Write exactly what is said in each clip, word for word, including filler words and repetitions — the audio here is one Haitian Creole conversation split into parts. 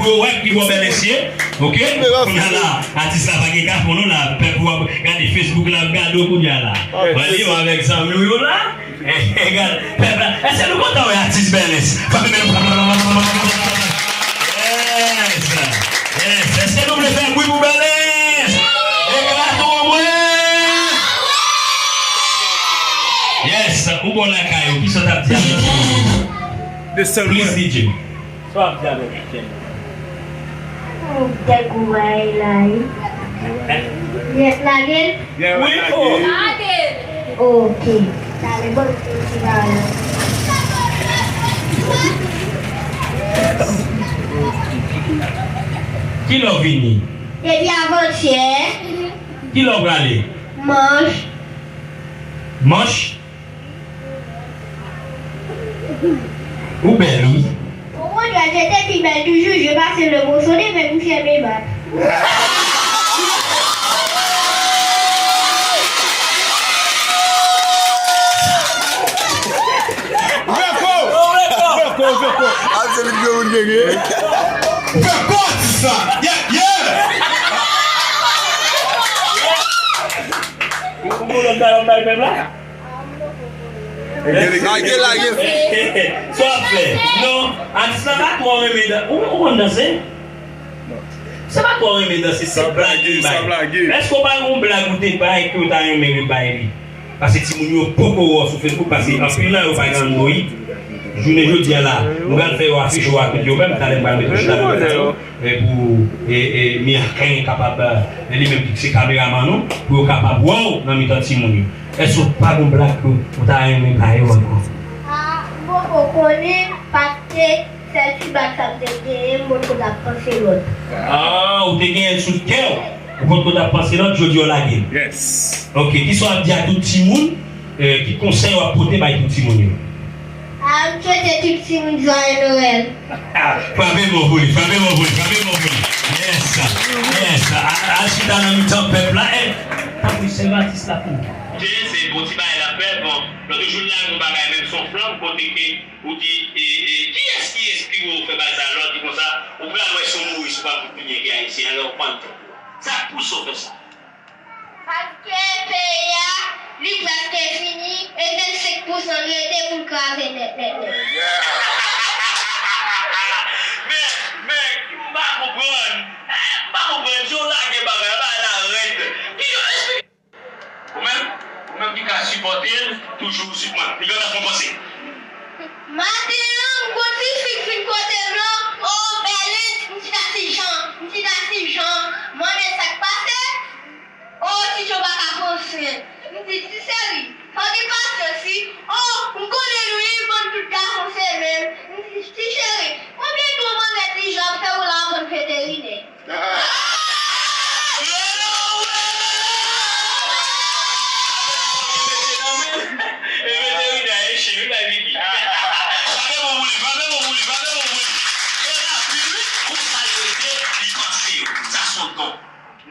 Yo wè ki bò Bèlens ye, oke? Kounye a la, atis la pa gen kafou non la, pèp ou ap gade Facebook la, ap gade w kounye a la. Mwen li yo avèk zanmi w yo la. Gade, pèp la, èske nou kontan wè atis Bèlens? Frape men nou. Yes! Yes! Èske nou vle fè bri pou Bèlens? Eklate w mwen! Yes! Ou bò lakay ou, kisa w t ap di avèk ou? Please, D J. Sa w ap di avèk Ken? Ou gen gwo bagay la, wi. Hein? Jès lage l? Wi, o. Lage l. Oke. Talè, ban m ti bagay la. Kilè w vini? Depi avantyè. Kilè w prale? Manch. Manch? Ou bèl, wi. Okontrè, je te pi bèl toujou, je pase le moso de men pou fèmen bak. Vèko! Vèko, vèko! A, se li ki gen moun gen. Vèko, atis la! Yeah, yeah! Ou, ou, ou, ou, ou, ou, ou, ou, Lage, lage. Sa w ap fè? Non, atis la pa twò renmen dan-, ou, ou konn danse? Se pa twò renmen danse, se blag li bay. Èske w pa gen yon blag ou te bay ke w ta renmen rebay li? Paske timoun yo poko wè w sou Facebook, paske anpil nan yo pa gen Android. Jounen jodi a la, nou pral fè yo afiche w ak yo menm, talè m pral mete w chita nan men yo. E pou, e, e, Mirken kapab, e, li menm ki se kameraman nou, pou yo kapab wè w nan mitan timoun yo. Èske w pa gon blag ke w ta renmen bay yo ankò? A, m poko konnen, paske sèl ti blag sa m te genyen, m potko t ap panse lòt. A, ou te genyen l sou kè w, ou potko t ap panse lòt, jodi w lage l. Yes. Oke, kisa w ap di a tout timoun, e, ki konsèy w ap pote bay tout timoun yo? A, m swete tout timoun jwaye Nwèl. Frape men w pou li, frape men w pou li, frape men w pou li. Yes, yes. A, al chita nan mitan pèp la. E, tanpri, sèvi atis la pou ou. Kote se bon ti bagay l ap fè, bon, lòt jou l lage yon bagay, menm se yon flanm, kote ke ou di, e, e, kiyès ki enspire w fè bagay sa, lè w di konsa, ou pral wè se yon Moris ou pral fout tounen ki Ayisyen, alò w konn tèt ou. Sa k pouse w fè sa? Paske peyi a, li prèske fini, e vennsenk pousan li rete pou l kraze nèt, nèt, nèt. Men, men, m pa konprann. M pa konprann. Si w lage bagay la, bagay la rèd. Ki jan esplike? Ou menm, ou menm ki ka sipòte l, toujou sipòte l. Li gentan fè w panse. Maten an, m gon ti fi k vin kote m lan, o, Bèlens, m chita ti jan, m chita ti jan, m mande sa k pase. O, ti jan pa ka pran swen. M di, ti cheri, fò gen pasyans wi. O, m konnen nou wi, bann tout gason se menm. M di, ti cheri, konbyen tan w panse ti jan ap fè w la anvan n fè tèrinè?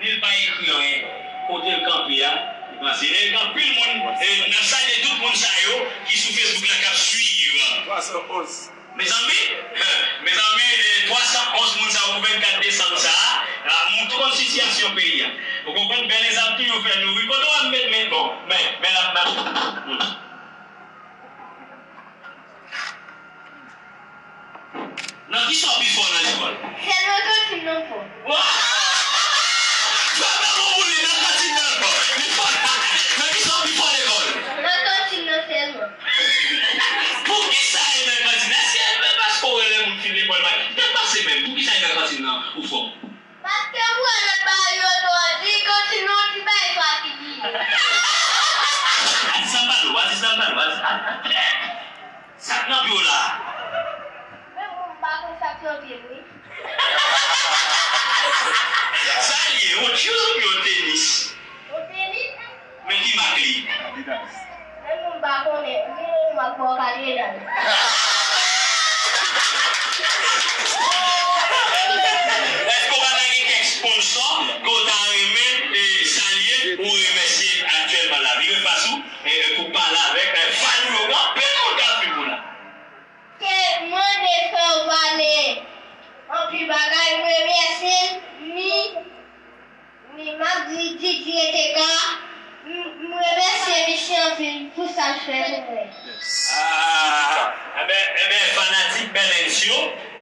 Ni l pa ekri anyen. Kote l kanpe a, li panse. E gen anpil moun, e, n ap salye tout moun sa yo ki sou Facebook la k ap swiv. Twa san onz. Mezanmi, mezanmi, e, twa san onz moun sa yo pou vennkat desanm sa a, a, montre w sitiyasyon peyi a. Ou konprann, Bèlens ap toujou fè nou ri. Kote w ap met men, bon, men, men l ap mache. Nan kisa w pi fò nan lekòl? Se nan kantin nan m fò. Wa! Frape men w pou li, nan kantin nan l fò. Li fò. Nan kisa w pi fò lekòl? Nan kantin nan sèlman. Poukisa e nan kantin nan? Èske e paske w wè lè moun fin lekòl pa, te pase menm? Poukisa e nan kantin nan ou fò? Paske m wè lòt bagay yo tou an di kantin nan yon ti bagay fasil li ye. Atis la pale w, atis la pale w, atis. Sa k nan pye w la? Menm mwen m pa konn sa k nan pye m wi. Sa l ye, yon shoes oubyen yon tenis? Yon tenis. Men ki mak li? Menm mwen m pa konnen, m gen yon mak bò kale la. Èske w pa ta gen kèk sponsò ke w ta renmen, e, salye ou remèsye aktyèlman la? Vire fas ou, e, e, pou pale avèk, e, fan ou yo. Gen anpil moun k ap swiv ou la. Ke mande frè w pale anpil bagay. Didi rete ka. M m remèsye misye anpil pou sa l fè pou mwen. Ah, enben, enben, fanatik Bèlens yo,